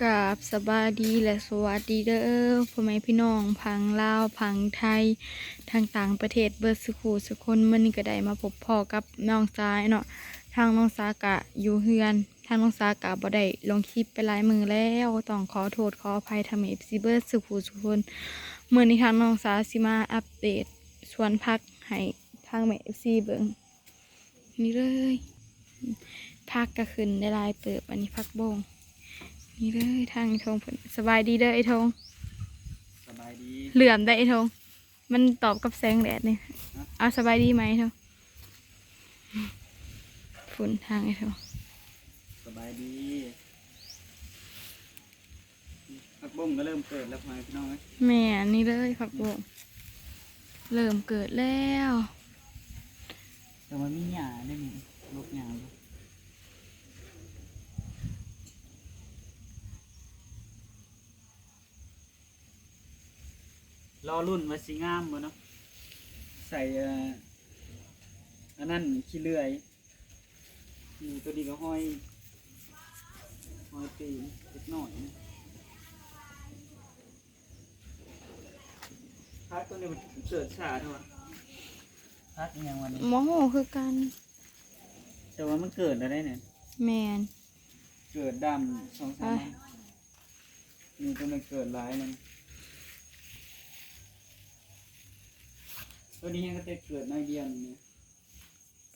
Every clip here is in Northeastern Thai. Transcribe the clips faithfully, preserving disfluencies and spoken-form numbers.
กราบสบายดีและสวัสดีเด้อ พ่อแม่พี่น้องฝั่งลาวฝั่งไทย ทางต่างประเทศเบิดสุขูสุคน มื้อนี้ก็ได้มาพบพ้อกับน้องสาเนาะ ทางน้องสากะอยู่เฮือน ทางน้องสากะบ่ได้ลงคลิปไปหลายมื้อแล้ว ต้องขอโทษขออภัยทางเอฟซีเบิดสุขูสุคน มื้อนี้ทางน้องสาสิมาอัปเดตสวนผักให้ทางเอฟซีเบิ่ง นี่เลย ผักก็ขึ้นได้หลายเติบ อันนี้ผักบง นี่เลยทางไอ้ทงเพิ่น สบายดีเด้อไอ้ทง สบายดี เหลื่อมได้ไอ้ทง มันตอบกับแสงแดดนี่ ฮะ เอาสบายดีไหมไอ้ทง ฝุ่นทางไอ้ทง สบายดี ผักบุ้งก็เริ่มเกิดแล้วพ่อแม่พี่น้องเอ้ย แม่นนี่เลยผักบง เริ่มเกิดแล้ว แต่ว่ามีหญ้าได้นี่ รกหญ้าอยู่ รอรุ่นว่าสิงามบ่เนาะ ใส่ เอ่อ อันนั้นขี้เลื่อย นี่ตัวนี้ก็ห้อย ห้อยตีนเล็กน้อยนะ ผักตัวนี้มันเกิดช้าเท่าไหร่ ผักอีหยังวะนี่ บ่ฮู้คือกัน แต่ว่ามันเกิดแล้วได้เนี่ย แม่น เกิดดำสองสาม อ่ะ วัน นี่ตัวนี้เกิดหลายนั่น ตัวนี้ยังก็จะเกิดน้อยเดียวนี่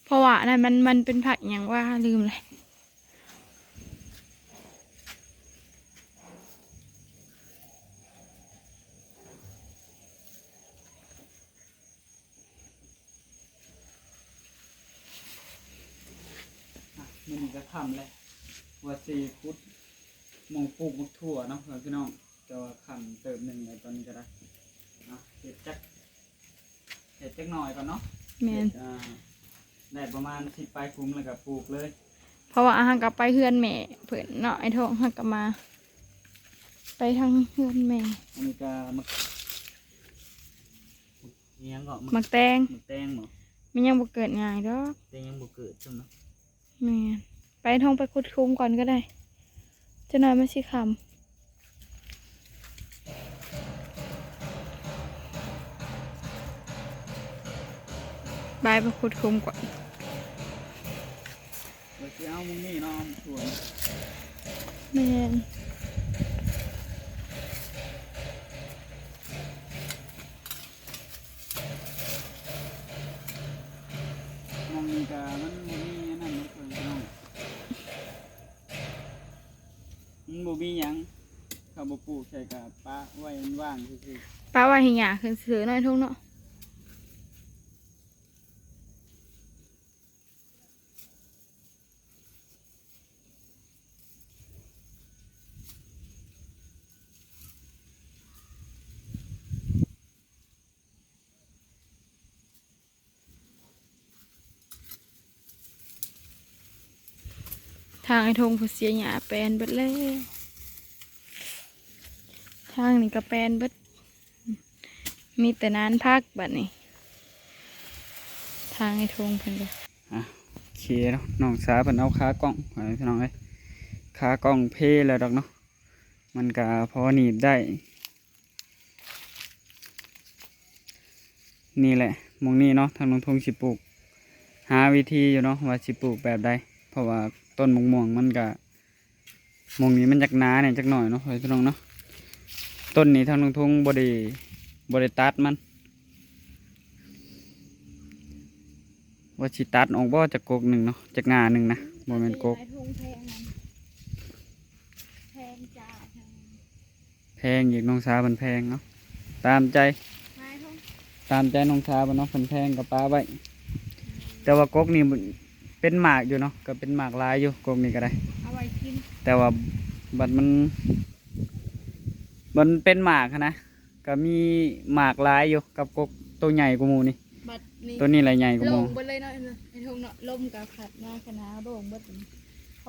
เพราะว่าอันนั้นมัน มันเป็นผักหยังว่าลืมเลย อ่ะ มื้อนี้ก็ค่ำแล้ว ว่าสิขุดหม่องปลูกหมากถั่วเนาะ พี่น้อง แต่ว่าค่ำเติบหนึ่งแล้วตอนนี้ก็ได้ อ่ะ เฮ็ดจัก เฮ็ดจักหน่อยก่อนเนาะ แม่น เฮ็ด อ่า ได้ประมาณสิบปลายขุมแล้วก็ปลูกเลย เพราะว่าเฮาก็ไปเฮือนแม่เพิ่นเนาะ ไอ้ทองเฮาก็มา ไปทางเฮือนแม่ อันนี้ก็หมาก อิหยังก็หมาก หมากแตง หมากแตงบ่ มันยังบ่เกิดง่ายดอก แต่ยังบ่เกิดซ้ำเนาะ แม่น ไปทองไปขุดคุ้มก่อนก็ได้ จะหน่อยมันสิค่ำ บายไปขุดคุ้มก่อน ว่าสิเอาหม่องนี้เนาะ สวน แม่น หม่องนี้ก็มันบ่มีอันนั้นเนาะ พี่น้อง มันบ่มีหยัง เขาบ่ปลูกใส่ก็ปะไว้มันว่างซื่อๆ ปะไว้ให้หญ้าขึ้นซื่อๆ เนาะไอ้ทงเนาะ ทางไอ้ทงผู้เสียหญ้าแปนเบิดแล้ว ทางนี้ก็แปนเบิด มีแต่นานพักบัดนี้ ทางไอ้ทงเพิ่นก็ อ่ะ โอเคเนาะ น้องสาวเพิ่นเอาขากล้อง ให้พี่น้องเอ้ย ขากล้องเพแล้วดอกเนาะ มันก็พอหนีบได้ นี่แหละ หม่องนี้เนาะ ทางลุงทงสิปลูก หาวิธีอยู่เนาะ ว่าสิปลูกแบบใด เพราะว่าต้นมะม่วงมันก็ หม่องนี้มันจักหนาเนี่ยจักหน่อยเนาะ พี่น้องเนาะ ต้นนี้ทางลุงทงบ่ได้ บ่ได้ตัดมัน ว่าสิตัดออกบ่จักกกหนึ่งเนาะ จักง่าหนึ่งนะ บ่แม่นกก ไอ้ทงแพงนั้น แพงจ้า แพง แพงอีก น้องสาวเพิ่นแพงเนาะ ตามใจ ไม้ทง ตามใจน้องสาวเพิ่นเนาะ เพิ่นแพงก็ปะไว้ แต่ว่ากกนี่เป็นหมากอยู่เนาะ ก็เป็นหมากหลายอยู่ กกนี่ก็ได้ เอาไว้กิน แต่ว่าบัดมัน มันเป็นหมากหั้นนะ ก็มีหมากหลายอยู่กับกกตัวใหญ่กว่าหมู่นี่ บัดนี้ ตัวนี้แหละใหญ่กว่าหมู่ ลงเบิดเลยเนาะ ไอ้ทงเนาะ ลมก็พัดมาขนาดโล่งเบิดนี่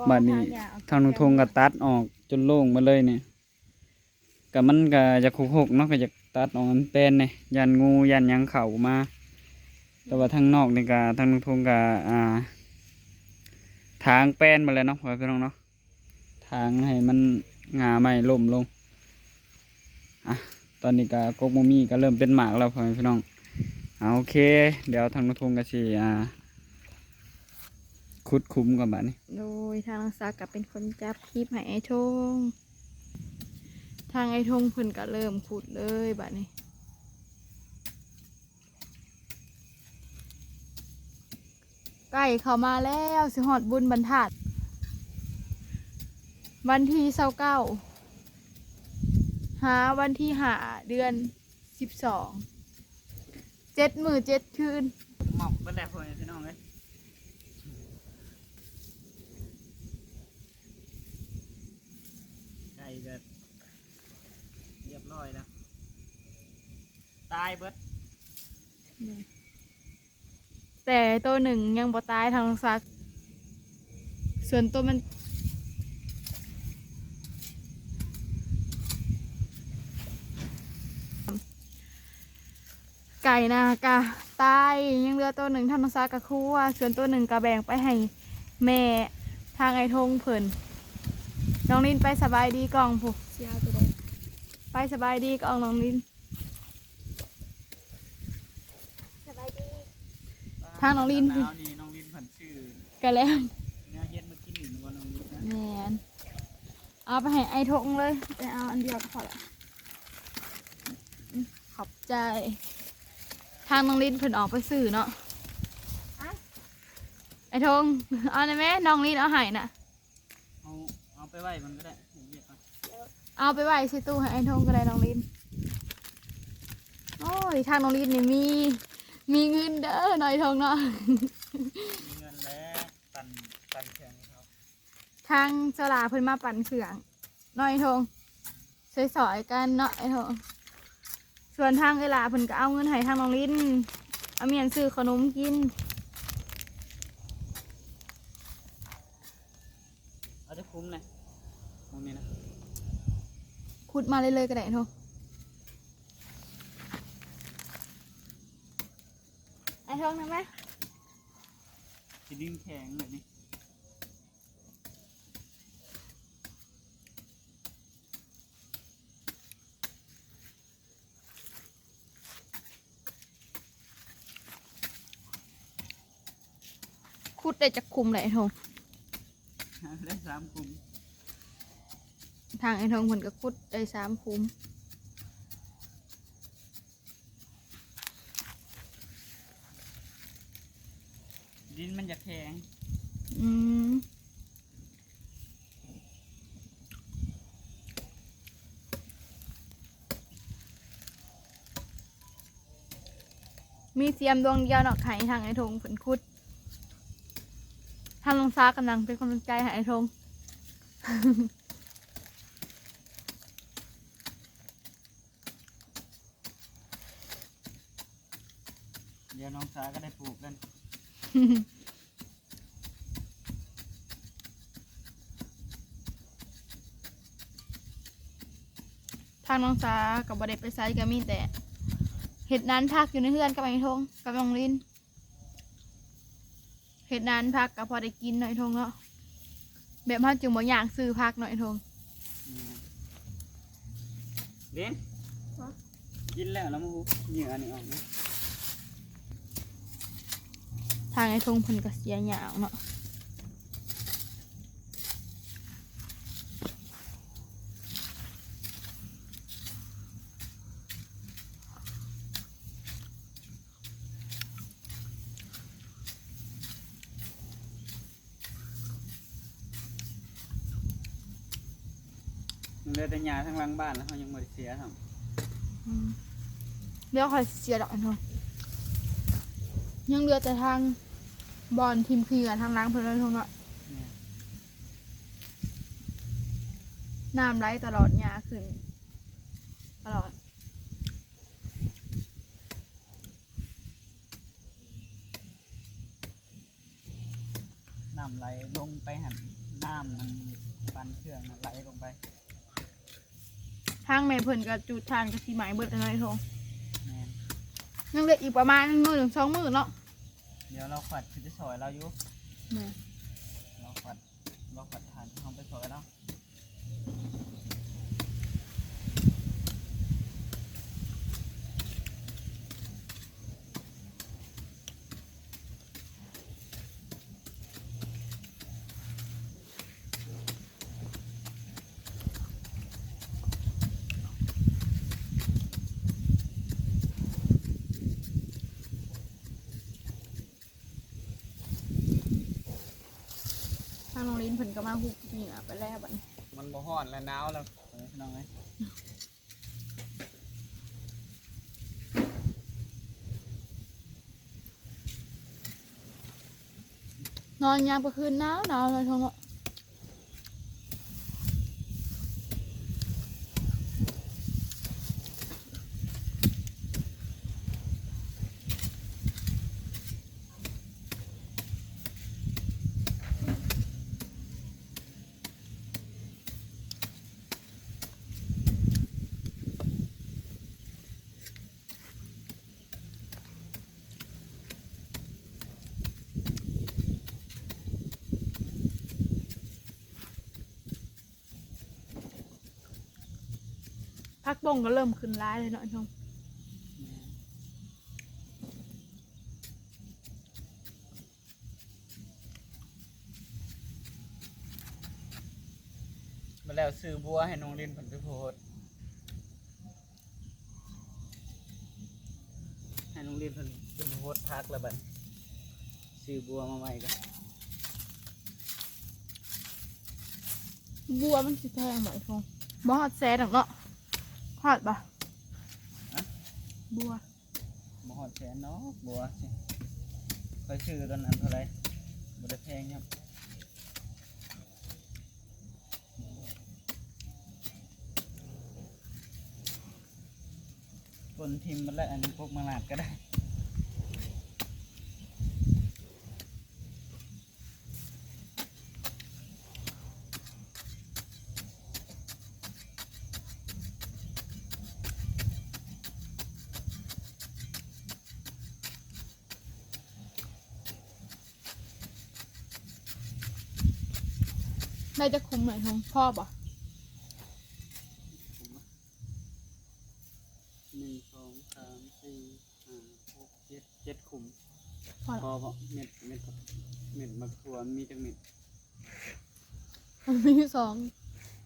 บัดนี้ เพราะว่าหาหญ้าออก ทางลุงทงก็ตัดออกจนโล่งหมดเลยนี่ ก็มันก็อยากหกๆเนาะ ก็อยากตัดออกมันแปนแหน่ ย่านงูย่านหยังเข้ามา แต่ว่าทางนอกนี่ก็ ทางลุงทงก็ อ่า ถางแปนหมดแล้วเนาะ พ่อพี่น้องเนาะ ถางให้มัน งาไม้ล้มลง อ่ะ ตอนนี้ก็กกบ่มีก็เริ่มเป็นหมากแล้วพ่อแม่พี่น้อง อ่า โอเค เดี๋ยวทางน้องทงก็สิ อ่า ขุดขุมก่อนบัดนี้ โดยทางน้องสาก็เป็นคนจับคลิปให้ไอ้ทง ทางไอ้ทงเพิ่นก็เริ่มขุดเลยบัดนี้ ใกล้เข้ามาแล้ว สิฮอดบุญบรรทัด วันที่ซาวเก้า หาวันที่ห้า เดือนสิบสอง เจ็ดมื้อเจ็ดคืน หมอกเบิดแล้วพ่อแม่พี่น้องเอ้ย ไก่ก็เรียบร้อยแล้ว ตายเบิด แต่ตัวหนึ่งยังบ่ตายทางสัก ส่วนตัวมัน ไก่นะกะตาย ยังเหลือตัวหนึ่งทางสักกะคั่ว ส่วนตัวหนึ่งกะแบ่งไปให้แม่ทางไอ้ทงเพิ่น น้องลินไปสบายดีกล้องผู้ เสียตัวใด ไปสบายดีกล้องน้องลิน สบายดี ทางน้องลิน หนาวนี่น้องลินเพิ่นซื้อกะแลม แนวเย็นมากินอยู่ว่าน้องลินนะ แม่น เอาไปให้ไอ้ทงเลย ไปเอาอันเดียวก็พอละ ขอบใจ ทางน้องลินเพิ่นออกไปซื้อเนาะ ไอ้ทง เอาได้ไหม น้องลินเอาให้น่ะ เอา เอาไปไว้มันก็ได้ ผมเรียกเอา เอาไปไว้ใส่ตู้ให้ไอ้ทงก็ได้น้องลิน โอ้ย ทางน้องลินนี่มี มีเงินเด้อน้องไอ้ทงเนาะ มีเงินแล้วปั่น ปั่นเครื่องให้เขา ทางสลาเพิ่นมาปั่นเครื่องน้องไอ้ทง สอยๆกันเนาะไอ้ทง ส่วนทางเวลาเพิ่นก็เอาเงินให้ทางน้องลิน เอาเมียนซื้อขนมกิน เอาจะคุ้มนะ มองนี่นะ ขุดมาเรื่อยๆก็ได้ไอ้ทง ไอ้ทงทำไหม สิดินแข็งแบบนี้ ขุดได้จักขุมเลยไอ้ทง ได้สามขุม ทางไอ้ทงเพิ่นก็ขุดได้สามขุม ดินมันจะแข็ง อืม มีเสียมดวงเดียวเนาะ ให้ทางไอ้ทงเพิ่นขุด ทางน้องสากำลังเป็นกำลังใจให้ไอ้ทง เดี๋ยวน้องสาก็ได้ปลูกกัน ทางน้องสาก็บ่ได้ไปไส ก็มีแต่เฮ็ดนานผักอยู่ในเฮือนกับไอ้ทงกับน้องลิน เฮ็ดนานผักก็พอได้กินหน่อยทงเนาะ แบบเฮาจึงบ่อยากซื้อผักหน่อยทง เด่น กินแล้วแล้วมาหุบเหยื่ออันนี้ออกนะ ทางไอ้ทงเพิ่นก็เสียหญ้าออกเนาะ มันเหลือแต่หญ้าทางหลังบ้านแล้วเขายังบ่ได้เสียซ้ำ อืม เดี๋ยวค่อยเสียดอกอันเนาะ ยังเหลือแต่ทางบ่อนทิ่มขี้กับทางหลังเพิ่นเลยทงเนาะ เนี่ย น้ำไหลตลอด หญ้าขึ้นตลอด น้ำไหลลงไปหั่น น้ำมันปั่นเครื่องน่ะไหลลงไป ทางแม่เพิ่นก็จุดถ่านก็สิไหม้เบิดแล้วเนาะไอ้ทง แม่น ยังเหลืออีกประมาณมื้อหนึ่งสองมื้อเนาะ เดี๋ยวเราขวัดสิไปซอยเราอยู่ แม่น เราขวัด เราขวัดถ่านที่เราไปซอยเรา น้องลินเพิ่นก็มาหุบเหยื่อไปแล้วบัดนี้ มันบ่ฮ้อนและหนาวแล้ว เออ พี่น้องเอ้ย นอนยามกลางคืนหนาวหนาวเลยทงเนาะ ผักบงก็เริ่มขึ้นหลายเลยเนาะทง มาแล้วซื้อบัวให้น้องลินเพิ่นไปโพสต์ ให้น้องลินเพิ่นไปโพสต์พักแล้วบัด ซื้อบัวมาไว้กัน บัวมันสิแพงบ่ไอ้ทง บ่ฮอดแสนดอกเนาะ ฮอดบ่ ฮะ บัว บ่ฮอดแสนเนาะ บัวสิ ไปซื้อตอนนั้นเท่าไหร่ บ่ได้แพงครับ คนทิมมันแล้ว อันนี้พวกมาลาดก็ได้ ได้จะคุ้มไหมทง พ่อบ่ หนึ่ง สอง สาม สี่ ห้า หก เจ็ด เจ็ด ขุม พอ พอ พอ เม็ด เม็ด เม็ดหมากถั่วมีจักเม็ด มันมีสอง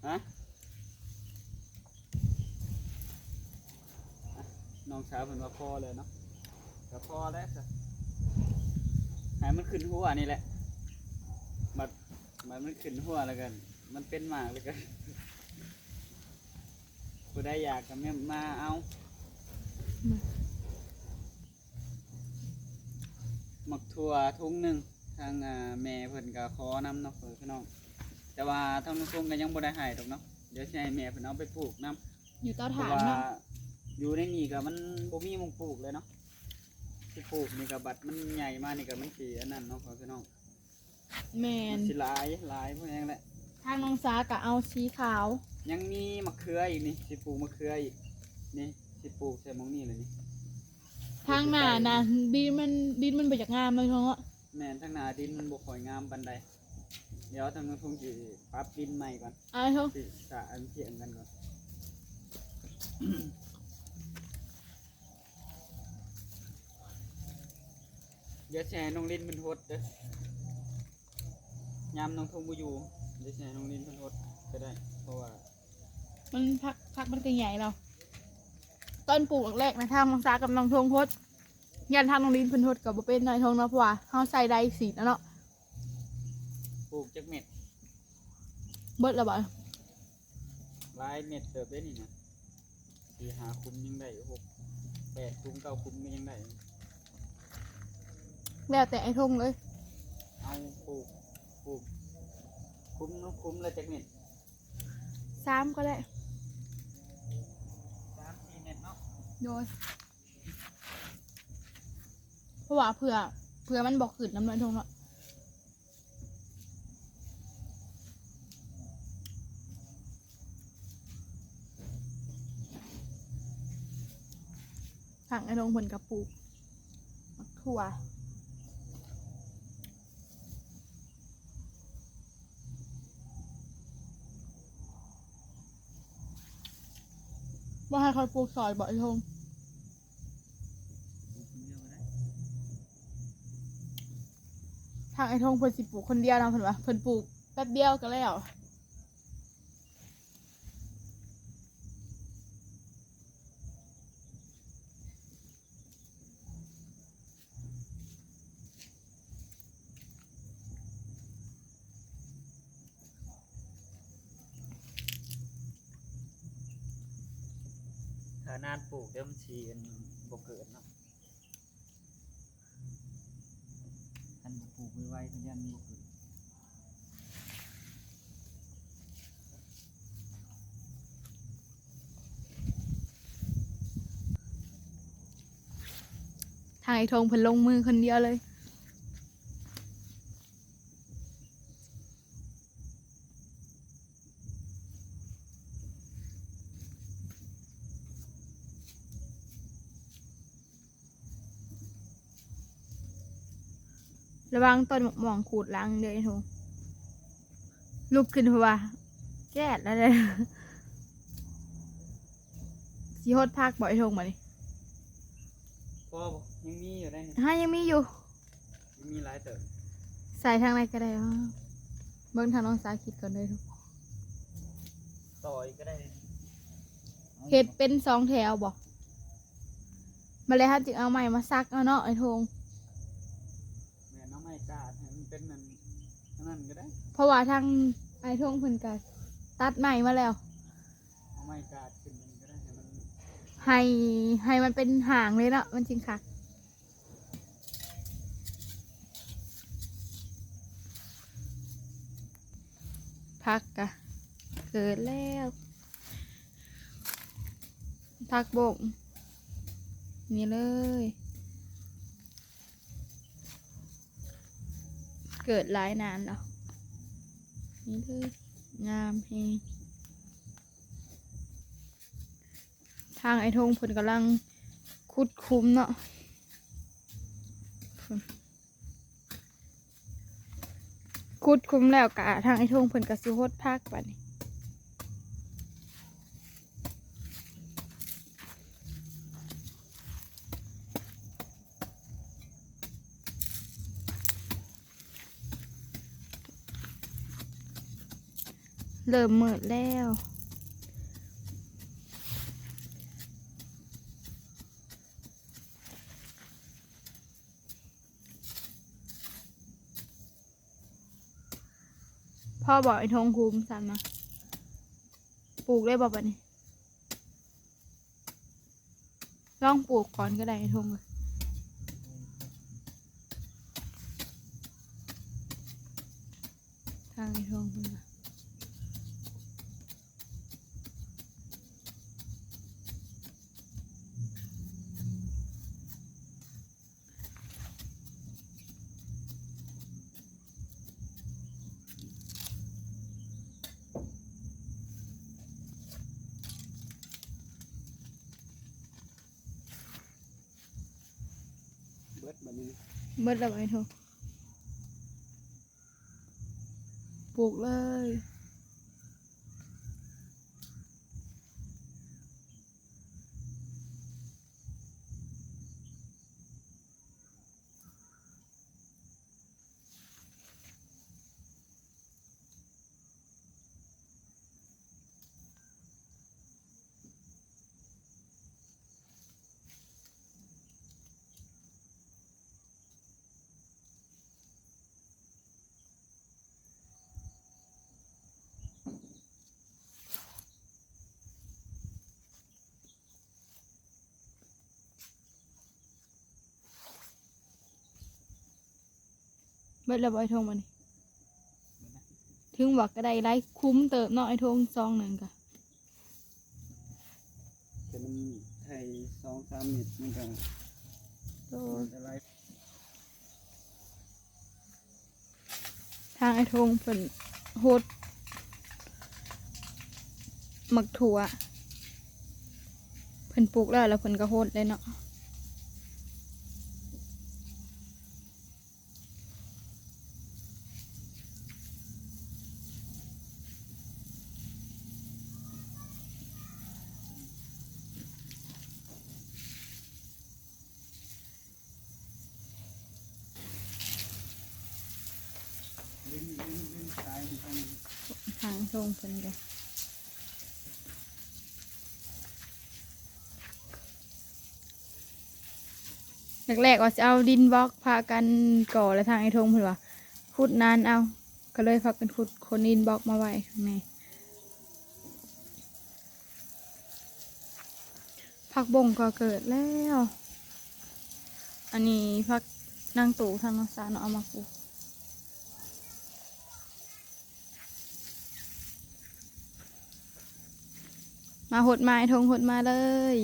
ฮะ อ่ะ น้องสาวเพิ่นว่าพอเลยเนาะ ก็พอแล้วซะ ให้มันขึ้นหัวนี่แหละ บัด บัดมันขึ้นหัวแล้วกัน มันเป็นหมากแล้วกัน ผู้ใดอยากก็แม่มาเอา หมากถั่วถุงหนึ่ง ทาง อ่า แม่เพิ่นก็ขอนำเนาะ เออ พี่น้อง แต่ว่าทางน้องทงก็ยังบ่ได้ให้ดอกเนาะ เดี๋ยวสิให้แม่เพิ่นเอาไปปลูกนำ อยู่เตาถ่านเนาะ เพราะว่าอยู่ในนี่ก็มันบ่มีหม่องปลูกเลยเนาะ สิปลูกนี่ก็บัดมันใหญ่มานี่ก็มันสิอันนั้นเนาะ พี่น้อง แม่น มันสิหลาย หลายพวกนี้แหละ ทางน้องสาก็เอาสีขาว ยังมีมะเขืออีกนี่ สิปลูกมะเขืออีก นี่ สิปลูกใส่หม่องนี่เลยนี่ ทางหน้านะ ดินมัน ดินมันบ่อยากงามเลยเนาะ แม่น ทางหน้าดินมันบ่ค่อยงามปานใด เดี๋ยวทางน้องทงสิปรับดินใหม่ก่อน เอาเถอะ สิสะอันเสียงกันก่อน เดี๋ยวสิให้น้องลินเพิ่นหดเด้อ ยามน้องทงบ่อยู่ เดี๋ยวสิให้น้องลินเพิ่นหดก็ได้ เพราะว่า มันผัก ผักมันก็ใหญ่แล้ว ตอนปลูกแรกๆนะ ทางน้องสากับน้องทงหด ย่านทางน้องลินเพิ่นหดก็บ่เป็นน้อยทงเนาะ เพราะว่าเฮาใส่ไดร์สีดนะเนาะ ปลูกจักเม็ด เบิดแล้วบ่ หลายเม็ดเติบเด้นี่นะ สี่ห้า ขุมยังได้ หก แปด ขุม เก้า ขุมก็ยังได้ แล้วแต่ไอ้ทงเลย เอาปลูก ปลูก ขุมละขุมละจักเม็ด สามก็ได้ สามสี่เม็ดเนาะ โดย เพราะว่าเผื่อ เผื่อมันบ่ขึ้นนำน้อยทงเนาะ ทางไอ้ทงเพิ่นก็ปลูกหมากถั่ว บ่ให้ข้อยปลูกซอยบ่ไอ้ทง ทางไอ้ทงเพิ่นสิปลูกคนเดียวเนาะ เพิ่นว่า เพิ่นปลูกแป๊บเดียวก็แล้ว เ นานปลูกเดี๋ยวมันสิอันบ่เกิดเนาะ คันบ่ปลูกไวๆก็ย่านมันบ่เกิด ทางไอ้ทงเพิ่นลงมือคนเดียวเลย ระวังต้นหมากม่วงขูดหลังเด้อไอ้ทง ลุกขึ้นเพราะว่าแก๊สแล้วเลย สิฮดผักบ่ไอ้ทงบัดนี้ พอบ่ ยังมีอยู่ได้นี่ ฮะ ยังมีอยู่ ยังมีหลายเติบ ใส่ทางไหนก็ได้วะ เบิ่งทางน้องสาคิดก่อนเด้อทุกคน ต่ออีกก็ได้ เฮ็ดเป็นสองแถวบ่ มาเลยฮะ จึงเอาไม้มาสักเอาเนาะไอ้ทง แม่นเอาไม้กาดให้มันเป็นนั่น อันนั้นก็ได้ เพราะว่าทางไอ้ทงเพิ่นก็ตัดไม้มาแล้ว เอาไม้กาดขึ้นมันก็ได้ ให้มัน ให้ ให้มันเป็นหางเลยเนาะ มันจึงคัก ผักกะเกิดแล้ว ผักบง นี่เลย เกิดหลายนานแล้ว นี่เลย งามแฮง ทางไอ้ทงเพิ่นกำลังขุดขุมเนาะ ขุดขุมแล้วกะทางไอ้ทงเพิ่นกะสิฮดผักบัดนี้ เริ่มมืดแล้ว พ่อบอกไอ้ทงคุมซ้ำนะ ปลูกได้บ่บัดนี้ ลองปลูกก่อนก็ได้ไอ้ทงเลย ทางไอ้ทงเพิ่นน่ะ เบิดบัดนี้ เบิดแล้วไอ้ทง ปลูกเลย เบิดแล้วบ่ไอ้ทงบัดนี้ ถึงว่าก็ได้หลายคุ้มเติบเนาะไอ้ทงซองหนึ่งกะ แต่มันไถสองสามเม็ดมันก็ โอ้ มันจะหลาย ทางไอ้ทงเพิ่นฮดหมากถั่ว เพิ่นปลูกแล้ว แล้วเพิ่นก็ฮดเลยเนาะ ทางทงเพิ่นก็ แรกๆว่าสิเอาดินบล็อกพากันก่อ แล้วทางไอ้ทงเพิ่นว่าขุดนานเอา ก็เลยพากันขุดขนดินบล็อกมาไว้ข้างใน พ ผักบงก็เกิดแล้ว อันนี้ผักนางตู่ทางน้องสาวเนาะ เอามาปลูก มาหดมาไอ้ทง หดมาเลย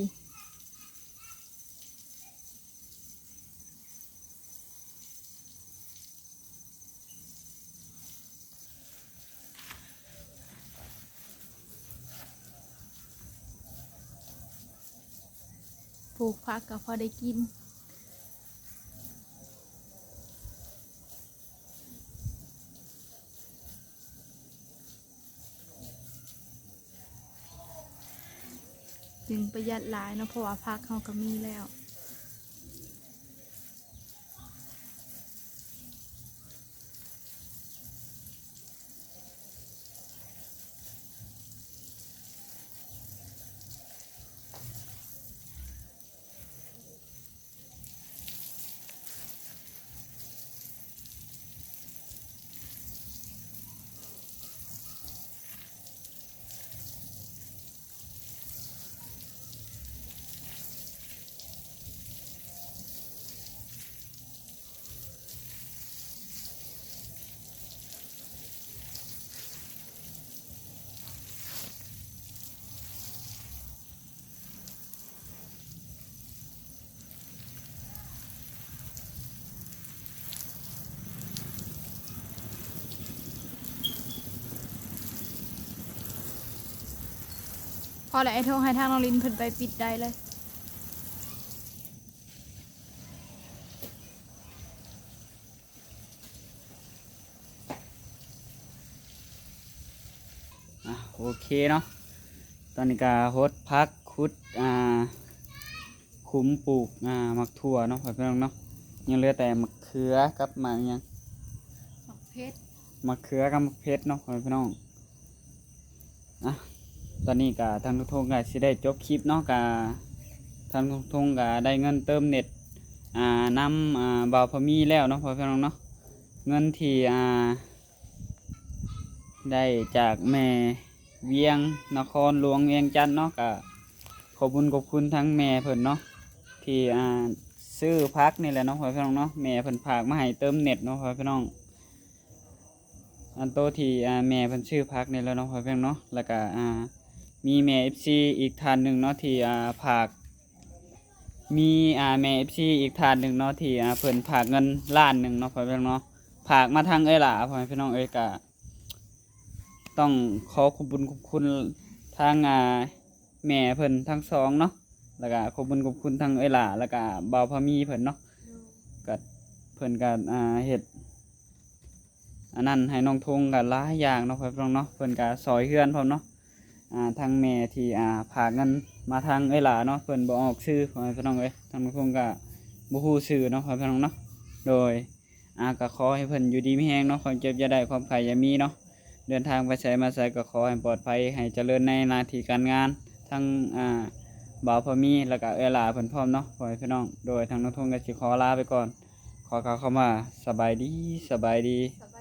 ปลูกผักก็พอได้กิน จึงประหยัดหลายเนาะ เพราะว่าผักเฮาก็มีแล้ว พอแล้ว ไอ้โทง ให้ทางน้องลินเพิ่นไปปิดได้เลย อ่ะ โอเคเนาะ ตอนนี้ก็หดผัก ขุด อ่า ขุมปลูก อ่า หมากถั่วเนาะ พ่อพี่น้องเนาะ ยังเหลือแต่หมากเขือกับหมากหยัง หมากเผ็ด หมากเขือกับหมากเผ็ดเนาะ พ่อพี่น้อง อ่ะ ตอนนี้ก็ทางน้องทงก็สิได้จบคลิปเนาะ ก็ทางน้องทงก็ได้เงินเติมเน็ต อ่า นำ อ่า บ่าวพามีแล้วเนาะ พ่อพี่น้องเนาะ เงินที่ อ่า ได้จากแม่เวียง นครหลวงเวียงจันทน์เนาะ ก็ขอบบุญขอบคุณทั้งแม่เพิ่นเนาะ ที่ อ่า ซื้อผักนี่แหละเนาะ พ่อพี่น้องเนาะ แม่เพิ่นฝากมาให้เติมเน็ตเนาะ พ่อพี่น้อง อันโตที่ อ่า แม่เพิ่นซื้อผักนี่แหละเนาะ พ่อพี่น้องเนาะ แล้วก็ อ่า มีแม่เอฟซีอีกท่านหนึ่งเนาะ ที่ อ่า ฝาก มี อ่า แม่เอฟซีอีกท่านหนึ่งเนาะ ที่ อ่า เพิ่นฝากเงินล้านหนึ่งเนาะ พ่อพี่น้องเนาะ ฝากมาทางเอื้อยหล่า พ่อพี่น้องเอ้ย ก็ต้องขอขอบบุญขอบคุณทาง อ่า แม่เพิ่นทั้งสองเนาะ แล้วก็ขอบบุญขอบคุณทางเอื้อยหล่า แล้วก็บ่าวพามีเพิ่นเนาะ ก็เพิ่นก็ อ่า เฮ็ด อันนั้นให้น้องทงก็หลายอย่างเนาะ พ่อพี่น้องเนาะ เพิ่นก็ซ่อยเฮือนพร้อมเนาะ อ่า ทางแม่ที่ อ่า ฝากเงินมาทางเอื้อยหล่าเนาะ เพิ่นบ่ออกชื่อ พ่อพี่น้องเอ้ย ทางน้องทงก็บ่ฮู้ชื่อเนาะ พ่อพี่น้องเนาะ โดย อ่า ก็ขอให้เพิ่นอยู่ดีมีแฮงเนาะ ความเจ็บอย่าได้ ความไข้อย่ามีเนาะ เดินทางไปไสมาไสก็ขอให้ปลอดภัย ให้เจริญในหน้าที่การงาน ทั้ง อ่า บ่าวพามี แล้วก็เอื้อยหล่าเพิ่นพร้อมเนาะ พ่อแม่พี่น้อง โดยทางน้องทงก็สิขอลาไปก่อน ขอกล่าวคำว่าสบายดี สบายดี ส